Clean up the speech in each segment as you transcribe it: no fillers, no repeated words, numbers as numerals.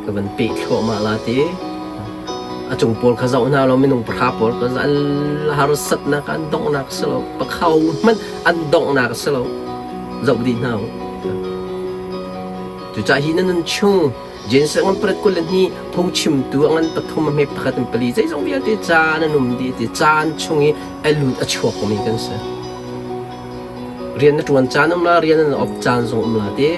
Ka van peh thluahmah la ti. A cung pawl kha zoh hna law minung pahra pawl kha an harsatnak an donghnak si lo. Pakhau hmanh an donghnak si lo. Zoh dih hna u. Cucaah hi na nun chung Jesuh ngan parat 22 phungchimtu a ngan pathum a hme pakhat in pali zeizong vialte caan an um dih ti caan chung i a lut a chuak mi kan si. Rian na ṭuan caan um la, rian na op caan zong um la ti.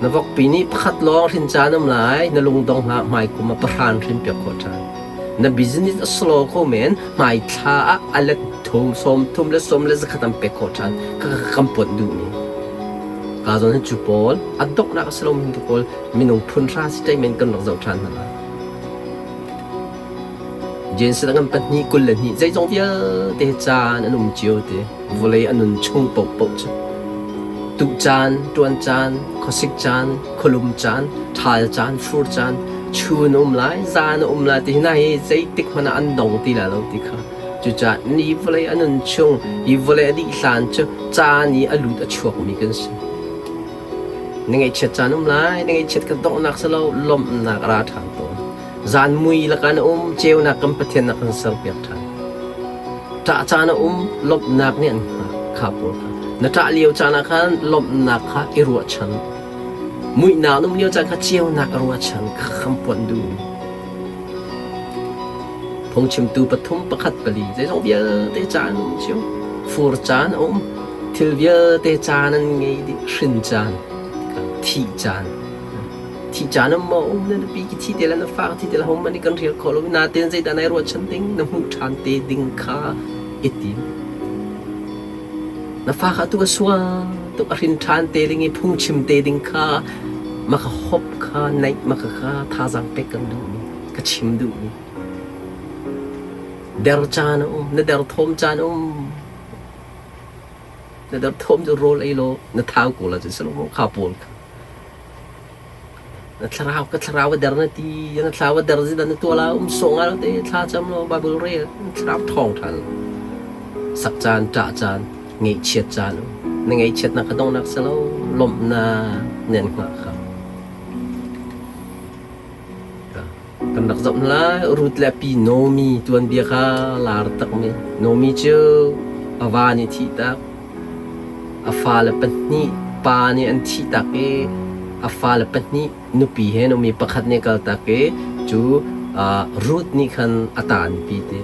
Na vokpi nih pakhat lawng hrin caan um lai, na lungdong hlah hmaikum ah pahran hrin piak khawh ṭhan. Na business a slow kho men, hmai thla ah a let thum, sawm thum le sawm le zakhat an pek khawh ṭhan. Ka kan pawt duhmi. Ka zawn hi cu pawl, a donghnak a si lomi tu pawl minung phun hra si men kan rak zoh ṭhan hna. Jensen ngan pahnih 22 zeizong vialte caan an um cio te vawlei a nun chung paohpaoh cu tuh caan, ṭuan caan, khuasik caan, khualum caan, ṭhal caan, fur caan, chun a um lai, zan a um lai ti hna hi zeitik hmanh ah an dong ti lai lo ti kha. Cucaah ni vawlei a nun chung, hi vawlei a dih hlan cu caan i a lut a chuakmi kan si. Na ngaihchiat caan um lai, na ngaihchiat ka donghnak si lo, lawmhnak a ra ṭhan tawn. Zan mui lakah na um, ceunak kan Pathian na kan serpiak ṭhan. Ṭah caan a um, lawmhnak nih an hngah kha pawl kha. Na ṭah lio caan ah khan lawmhnak kha i ruahchan. Muihnak na um lio caan kha ceunak a ruahchan kha kan puanh duh. Phungchimtu pathum pakhat pali zeizong vialte caan um cio. Fur caan a um, thil vialte caan an ngei dih, hrin caan, thih caan. Thi caan um maw um na nupi ki thi te le na fa thi te le ho man kan rial kho lo nain zeidah nai ruahchan ding na hmuh ṭhan te ding kha i tim. Na fa kha tu a sual tuk a hrin ṭhan te ding i phungchim te ding kha maka hop kha naih maka kha thazaang pek kan duhmi ka chim duhmi. Der caan a um na derthawm caan a um na derthawm cu rawl ei law na thau ko la cu si lo maw kha pawl kha. Na thlarau ka thlarau a der na ti na thlarau a der zeidah na tuah la um sawh ngai lo te thla cam law Bible rel na thlarau ṭhawng ṭhan sak caan ṭah caan ngaihchiat caan um na ngaihchiatnak kha donghnak si lo lawmhnak nan hngah kha kan rak zoh lai Ruth le pi Nomi tuanbia kha lar takmi Nomi cu a va nih thih tak A fale pahnih pa nih an thihtak i a fale pahnih nupi he an um i pakhat nih a kaltak i cu Ruth nih khan a tanpi ti.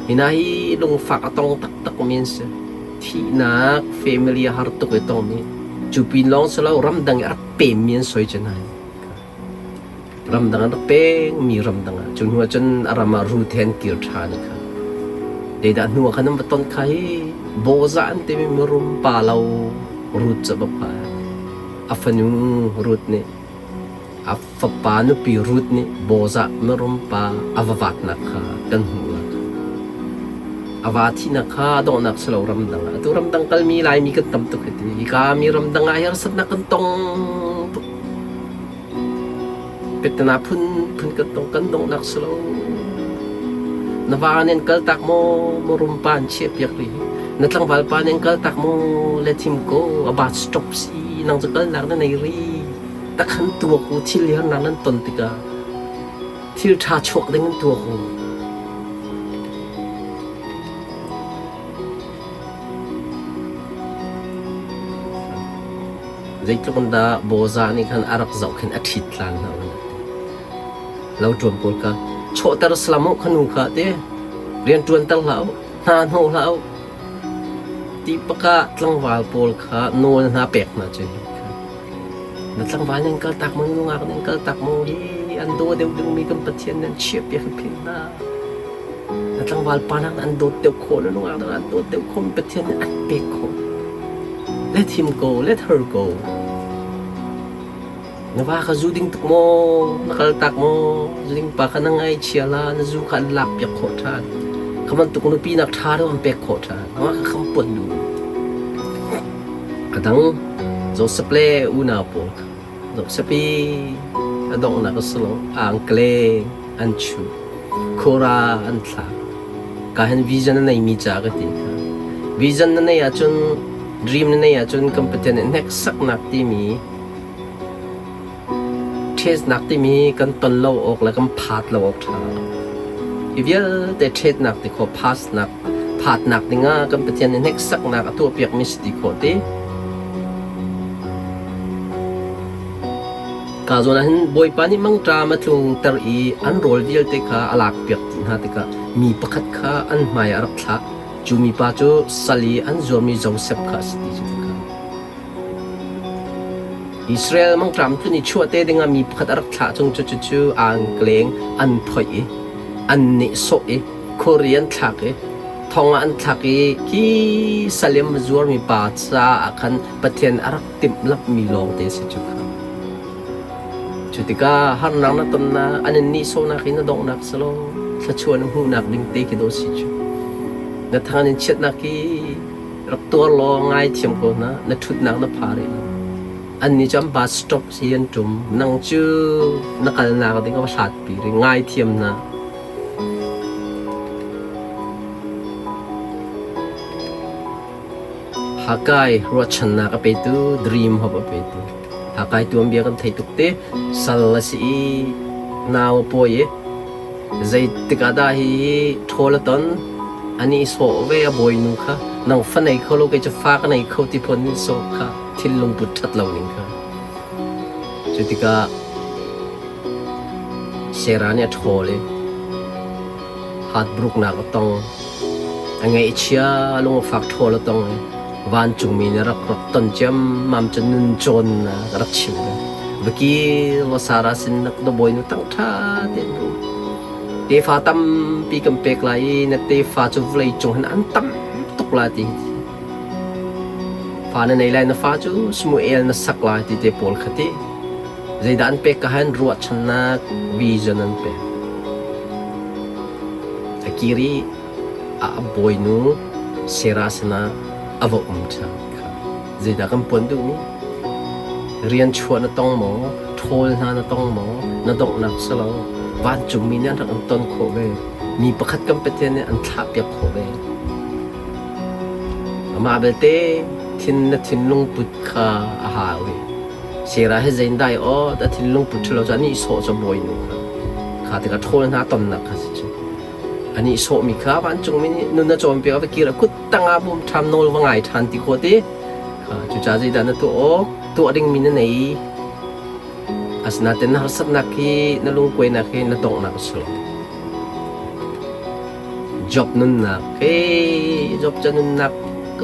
Hi hna hi lungfak a tong taktakmi an si. Thihnak family a har tuk i tongmi. Cu pin lawng si lo ramdang i a rak pemmi an soi cu hna hi. Ramdang an rak pengmi ramdang ah cu hnu ah cun a ram ah Ruth he an kir ṭhan i kha zeidah hnu ah khan an va ton kha hi Bozah an timi mirum pa lo Ruth cu a va a fanu Ruth nih a fapa nupi Ruth nih Bozah mirum pa a va vatnak kha kan hmuh la a va thihnak kha donghnak si lo ramdang ah atu ramdang kalmi Laimi kan tam tuk hiti hika mi ramdang ah harsatnak kan tong tuk Petana phunphun kan tong kan donghnak si lo. Na va nih an kaltak maw marum pa an chiahpiak rih. Na tlangval pa nih an kaltak maw le thim ko a ba stop si nang cu kalnak na nei ri. Takhan tuak u thil harnak nan ton tikah thil ṭha chuak ding in tuak u. Zeitluk in dah Bozah nih khan a rak zohkhenh a ṭhit tlan hna an ti. Lo ṭuan pawl kha chawhter salam u kha nu kha ti rian ṭuanter hlah u hna hnawh hlah u ti pakah tlangval pawl kha nawl hna pek hna cu hi na tlangval nan kaltak maw nungak nan kaltak maw hi an daw deuh dingmi kan Pathian nan chiahpiak phin hna na tlangval pa nak an dawt deuh khawh na nungak nak an dawt deuh khawh Pathian nih an pek khawh Let him go, let her go. Na va kha zu ding tuk maw? Na kal tak maw? Zu ding pa kha na ngaihchia la, na zu kha an lak piak khawh ṭhan. Kha bantuk nupi nak ṭha deuh an pek khawh ṭhan. Mah kha kham pon lu. A dang Joseph le unau pawl kha Joseph i a donghnak a si lo. Angkle an chuh. Khura an thlak. Ka hin vision a neimi ca ka ti kha. Vision na neih ahcun dream na neih ahcun kan Pathian nih hneksaknak timi Ṭhetnak timi kan ton lo awk le kan phat lo awk ṭha lo. Hi vialte ṭhetnak ti khawh phasnak phatnak dingah kan Pathian nih hneksaknak a tuahpiakmi si ti khawh ti. Ka zawn ah hin Bawipa nih mangṭam a tlungter i an rawl vialte kha a lakpiak dih hna tikah mi pakhat kha an hmaiah a rak thlah. Cu mipa cu sal i an zuarmi Josef kha a si ti cu tikah. Israel mangṭam tlun i chuah te dingah mi pakhat a rak thlah chung cu cucu angkleng an phoih i an nehsawh i khuari an thlak i thong ah an thlak i khi Salem a zuarmi pa caah khan Pathian a rak timhlamhmi lawngte a si cu kha. Cu tikah harnak na tonnak an in nihsawhnak hi na donghnak si lo thluachuah na hmuhnak ding te khi dawh si cu. Na thang in chiatnak hi rak tuar law ngaithiam ko hna na ṭhutnak na pha rih lo annih cu an bus stop hi an ṭum nang cu na kalnak ding a va hlatpi rih ngaithiam hna Hakai ruahchannak a petu dream hope a petu Hakai tuanbia kan thei tuk te sal a si i nau a pawi i Zeitik ah dah hihi ṭhawl a ton? A nihsawh ve a bawinu kha. Nang fa nei kho lo kei cu fa ka nei kho ti phun nihsawh kha thinlung put ṭhat lo ning kha. Cu tikah Sarah nih a ṭhawl i heartbroke nak a tong. A ngaihchia lung a fak ṭhawl a tong i vancungmi nih rak rak ton ciammam cu nun cawnnak a rak chimh ve. Vaki law Sarah sin na ka bawinu tang ṭha tein um. Tefa tampi kan pek lai i na tefa cu vawlei cung hin an tam tuk lai ti fa na nei lai na fa cu Samuel na sak lai ti te pawl kha ti. Zeidah an pek ka han ruahchannak vision an pek. A kiri a bawinu Sarah sinah a va um ṭhan kha. Zeidah kan puan duhmi? Rian chuah na tong maw? Ṭhawl hna na tong maw? Na donghnak si lo. Vancungmi nih an rak in ton khawh ve. Mi pakhat kan Pathian nih an thlahpiak khawh ve. Amah belte thin na thinlung put kha a hau i Sarah hi zeindai aw a thinlung put ṭhalo cu a nihsawh cu bawinu kha. Kha tikah ṭhawl hna tonnak kha si cu. A nihsawhmi kha vancungmi nih nun a cawnpiak a va kir a kut tangah bawm ṭham nawl va ngai ṭhan ti khawh ti. Kha cucaah zeidah na tuah awk tuah dingmi na nei. Asinain na harsatnak hi na lungkuainak hi na donghnak a si lo. Job nunnak he Job ca nunnak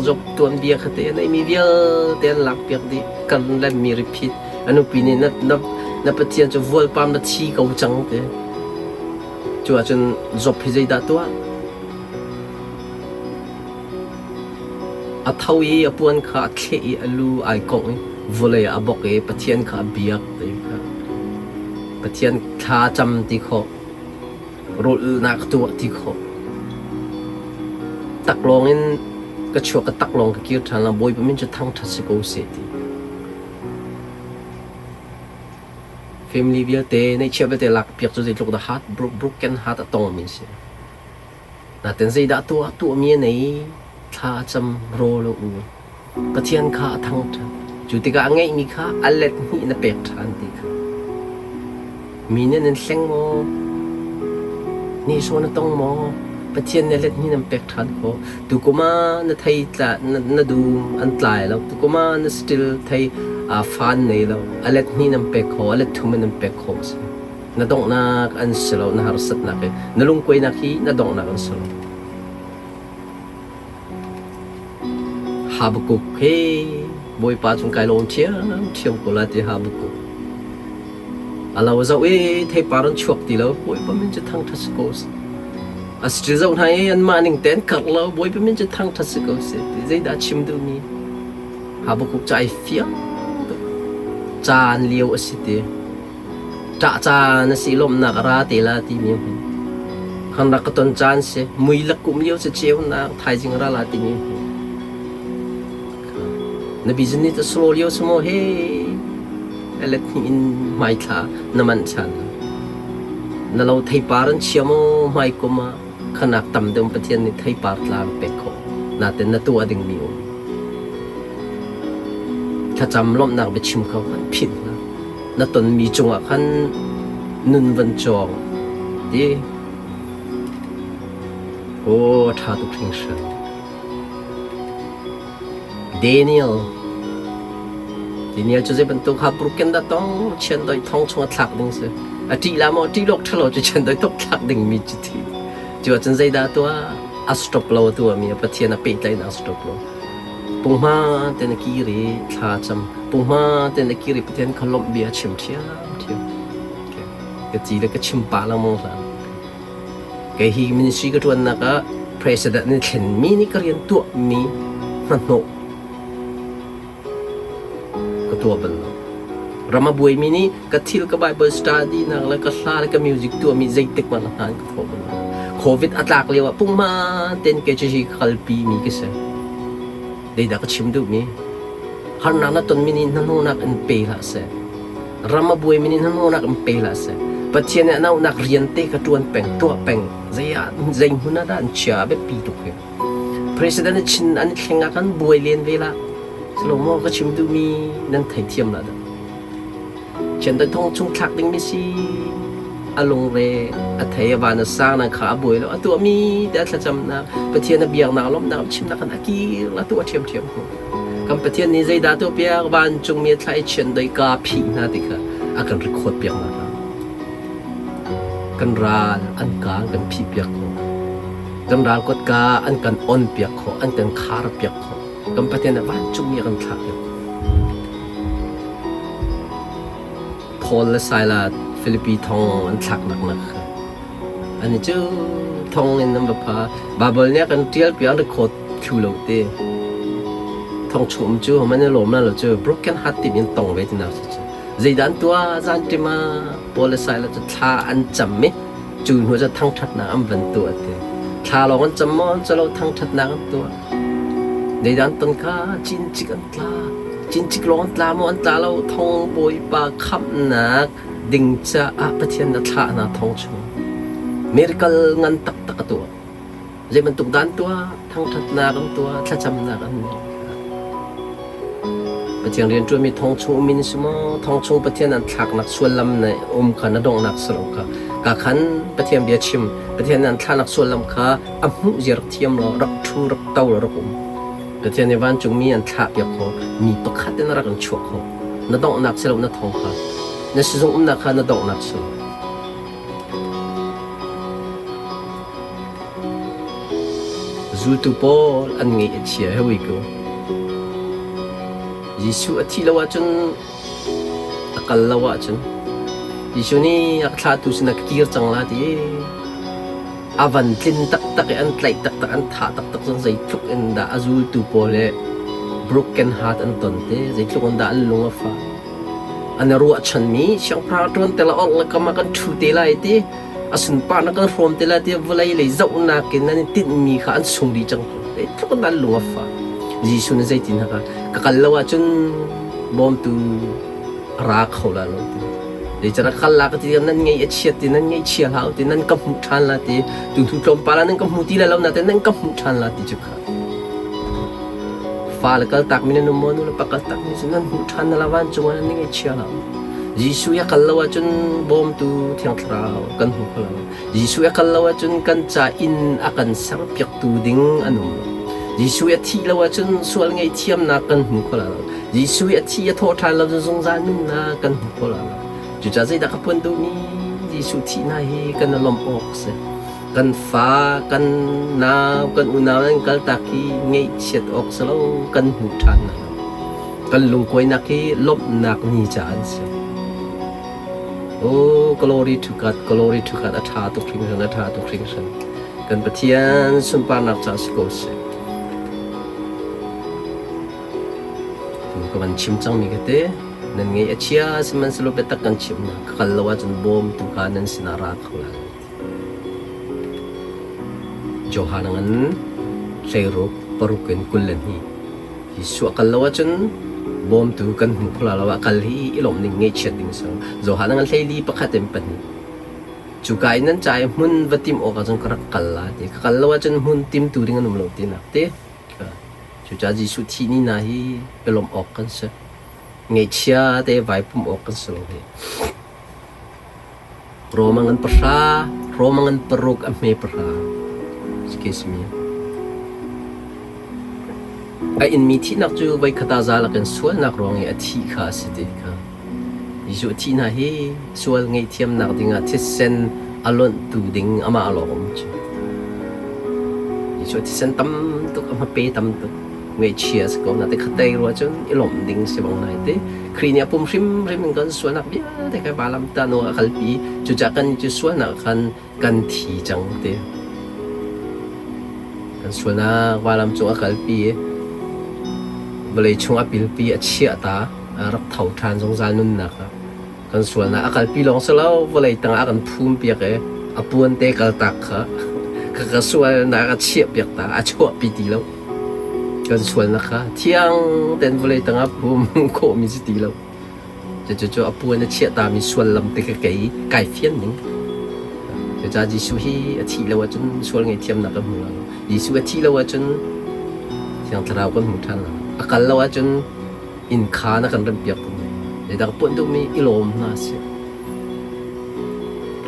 Job tuanbia kha te a neimi vialte an lakpiak dih kan lemmi repeat a nupi nih na, na, na Pathian cu vualpam na thi ko cang te. Cu ahcun Job hi zeidah tuah? A tho i a puan kha a thleh i a lu ai kongh i vawlei ah a bok i Pathian kha a biak ti kha. Pathian thla a cam ti khawh. Rawlulhnak ka tuah ti khawh. Taklawng in ka chuak ka taklawng ka kir ṭhan la Bawipa min cu thangṭhat si ko seh ti. Family vialte neihchiah vialte lak piak cu zeitluk dah heart broken heart a tongmi si. Natin zeidah tuah tuahmi a nei thla a cam rawl a ul. Pathian kha a thangṭhat. Cu tikah a ngeihmi kha a let hnih in a pek ṭhan ti kha. Mi nih nan hleng maw? Nihsawh na tong maw? Pathian nih a let hnih in an pek ṭhan khawh. Tukum ah na thei tla na, na dum an tlai lo. Tukum ah na saṭil thei aa fan nei lo. A let hnih in an pek khawh, a let thum in an pek khawh a si. Na donghnak an si lo, na harsatnak hi. Na lungkuainak hi na donghnak an si lo. Habakkuk he Bawipa cung kai lawm ṭhiamṭhiam ko lai ti Habakkuk. A lo zoh i theipar an chuak ti lo Bawipa min cu thangṭhat si ko seh. A si zoh hna i anmah ning tein karh lo Bawipa min cu thangṭhat si ko seh ti zeidah a chim duhmi Habakkuk ca ai fiang tuk. Caan lio a si ti. Ṭah caan a si lawmhnak a ra te la timi a hmu. Han rak ka ton caan si. Mui le kum lio si ceunak thaizing ra la timi a hmu. Na business a slow lio si maw he let hnih in hmaithla na manh chan. Na lo theipar an chia maw hmai kum ah khanak tam deuh Pathian nih theipar tla an pek khawh. Natin na tuah dingmi um. Thlacam lawmhnak biachim kho kan philh hna. Na tonmi cungah khan nun van cawng ti. Aw, a ṭha tuk hringhran. Daniel. Daniel cu zei bantuk ha bruken dah tong chiandoih thong chung a thlak ding si. A ṭih la maw ṭih lawk ṭhalo cu chiandoih tuk thlak ding mi cu thi. Cu ahcun zeidah tuah? A stop lo tuah mi Pathian a pehtlaihnak stop lo. Punghma ten a kir i thla cam. Punghma ten a kir i Pathian kha lawmh bia chim ṭhiamṭhiam. Ka ci le ka chim pah lengmang hlan. Kei hi ministry ka ṭuannak ah president nih thlenmi nih ka rian tuahmi hnahnawh ka tuah bal lo. Ram a buaimi nih ka thil ka Bible study nak le ka hla le ka music tuahmi zeitik hmanh hna an ka thawh bal lo. Covid a tlak lio ah pungman tein kei cu hi ka kalpi mi ka si. Zeidah ka chim duhmi? Harnak na tonmi nih hnahnawhnak in pe hlah seh. Ram a buaimi nih hnahnawhnak in pe hlah seh. Pathian nih a nauhnak rian te kha ṭuan peng, tuah peng. Zei ah, zei hmun ah dah an chia a biapi tuk hi. President a chin an i thleng ah khan buai len ve lah. Silo maw ka chim duhmi nan theithiam lah dah. Chiandeih thong chung thlak dingmi si a lungre a thei a van a sang na kha a buai lo a tuahmi te a thlacamnak Pathian a biaknak lawmhnak a chimnak kan a kir a tuah ṭhiamṭhiam ko. Kan Pathian nih zeidah tuah piak vancungmi a thlah i chiandeih ka phih hna ti kha a kan record piak hna hna. Kan ral an ka an kan phih piak khawh. Kan ral kotka an kan on piak khawh, an kan khar piak khawh. Kan Pathian nih vancungmi a kan thlah piak khawh. Paul le Silas Filipi thong an thlaknak nak kha ani cu thong in an va pha. Baibal nih a kan ṭial piak an record thlu lo te. Thong chung um cu man i lawm la lo cu broken heart timi an tong ve tinak si cu. Zeidah an tuah zan ṭim ah Paul le Silas cu thla an cam i cu hnu cu thangṭhatnak an van tuah ti. Thla lawng an cam maw an calo thangṭhatnak an tuah. Zeidah an ton kha cincik an tla. Cincik lawng an tla maw an tla lo thong Bawipa khamhnak ding caah Pathian na thlah hna thong chung. Miracle ngan taktak a tuah. Zei bantuk dah an tuah? Thangṭhatnak an tuah, thlacamnak an ngei. Pathian rianṭuanmi thong chung um in si maw? Thong chung Pathian an thlaknak suallam na um kha na donghnak si lo kha. Ka khan Pathian bia chim, Pathian an thlaknak suallam kha a hmuh zia rak thiam law rak ṭhu rak to law rak um. Pathian nih vancungmi an thlah piak kho, mi pakhat in a rak in chuah kho. Na donghnak si lo na thong kha. Na sizung umnak kha na donghnak si lo. Zultu pawl an ngaih a chia hewi ko. Jesuh a thih lo ahcun a kal lo ahcun Jesuh nih a ka thlahtu sinah ka kir cang la ti a van tlin taktak i an tlaih taktak an thah taktak cun zeitluk in dah a zultu pawl he broken heart an ton te zeitluk in dah an lung a fah. An i ruahchanmi siangpahrang ṭuan te la orh le kam ah kan ṭhu te lai ti a sunparnak kan hrawm te lai ti vawlei lei zohnak in an i tinhmi kha an sung dih cang ko. Zeitluk in dah an lung a fah. Jesuh nih zeitin haka ka kal lo ahcun bawmtu a ra kho la lo ti. Zeicahtiah kal la ka ti nan ngaih a chiat ti nan ngaihchia hlah u ti nan ka hmuh ṭhan la ti tu hnu tlawmpal ah nan ka hmu ti lai lo nain nan ka hmuh ṭhan la ti cu kha Fale kaltakmi nan um maw? Nulepa kaltakmi cu nan hmuh ṭhan na la vancung ah nan i ngaihchia hlah u. Jesuh i a kal lo ahcun bawmtu Thiang Thlarau kan hmu kho lo. Jesuh i a kal lo ahcun kan ca inn a kan serpiaktu ding an um lo. Jesuh i a thih lo ahcun sual ngaihthiamnak kan hmu kho lo. Jesuh i a thi a thawh ṭhan lo cun zungzal nunnak kan hmu kho lo. Cucaah zeidah ka phuan duhmi Jesuh thihnak hi kan i lawmh awk a si. Kan fa, kan nau, kan unau nan kaltak hi ngaihchiat awk si lo, kan hmuh ṭhan hna lo. Kan lungkuainak hi lawmhnak ni ca an si. Oh, glory to God, glory to God, a ṭha tuk hringhran, a ṭha tuk hringhran. Kan Pathian sunparnak ca si ko seh. Tu ka van chim cangmi ka te, nan ngaih a chia, sihmanhsehlaw biatak kan chim hna. Ka kal lo ahcun bawmtu kha nan sinah ra kho lai lo. Johan ngan 16 paruk in 22 Jesuh a kal lo ahcun bawmtu kan hmu kho lo ah kal hi i lawmh ning ngaihchiat ding so Johan ngan 14 pakhat in pahnih cuka in nan ca i hmun va tim awk ahcun ka rak kal la ti ka kal lo ahcun hmun timtu ding an um lo tinak ti cucaah Jesuh thih ni hna hi i lawmh awk kan si. Ngaihchia te vai pum awk kan si lo hi. Rom a ngan pahra, Rom a ngan paruk, a hme pahra. Excuse me. A inmi thihnak cu voikhat ah za lakin sualnak ruang i a thih kha a si ti kha. Jesuh a thih hna hi sual ngaihthiamnak dingah thisen a lonhtu ding amah lawng um cu. Jesuh thisen tam tuk, a hmape tam tuk. Ngaihchia si ko na te khatei rua cun i lawmh ding si bang nai te. Khrih nih a pum hrimhrim in kan sualnak vialte kha valam ta nu a kalpi. Cucaah kan cu sualnak khan kan thi cang ti. Kan sualnak valam cung a kalpi i vawlei chung a pilpi a chiah ta a rak tho ṭhan zungzal nunnak ah kan sualnak a kalpi lawng si lo vawlei tangah a kan phum piak i a puan te kaltak kha ka ka sualnak a chiah piak ta a chuahpi ti lo kan sualnak kha thiang tein vawlei tangah phum khawhmi si ti lo. Cucu a puan a chiahtami suallam te ka kei kai fian ning. Cucaah Jesuh hi a thih lo ahcun sual ngaihthiamnak kan hmu lo. Jesuh a thih lo ahcun Thiang Thlarau kan hmu ṭhan lo. A kal lo ahcun inn khaan a kan remhpiak tung lo. Zeidah ka puan duhmi i lawm hna sih.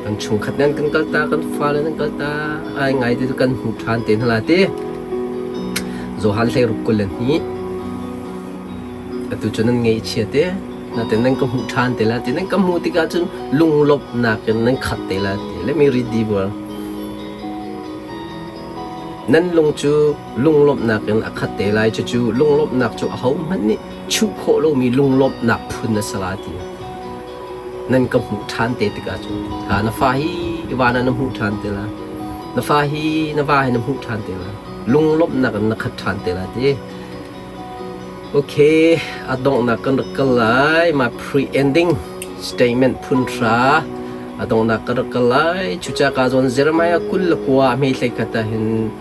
Kan chungkhat nan kan kalta, kan fale nan kalta, ai ngai te cu kan hmu ṭhan te hna la ti. Johan 16 22 Atu cu nan ngaihchia te, natin nan ka hmuh ṭhan te lai ti nan ka hmuh tikah cun lunglawmhnak in nan khat te lai ti. Let me read the word. Nan lung cu lunglawmhnak in a khat te lai, cucu lunglawmhnak cu ahohmanh nih chuh khawh lomi lunglawmhnak phun a si lai ti. Nan ka hmuh ṭhan te tikah cun ka na fa hi van ah na hmuh ṭhan te lai. Na fa hi na va hi na hmuh ṭhan te lai. Lunglawmhnak in na khat ṭhan te lai ti. Okay, a donghnak kan rak kal lai. Mah pre-ending statement phun hra a donghnak kan rak kal lai. Cucaah ka zawn Jeremiah 29 a hmeithlei khat ah hin.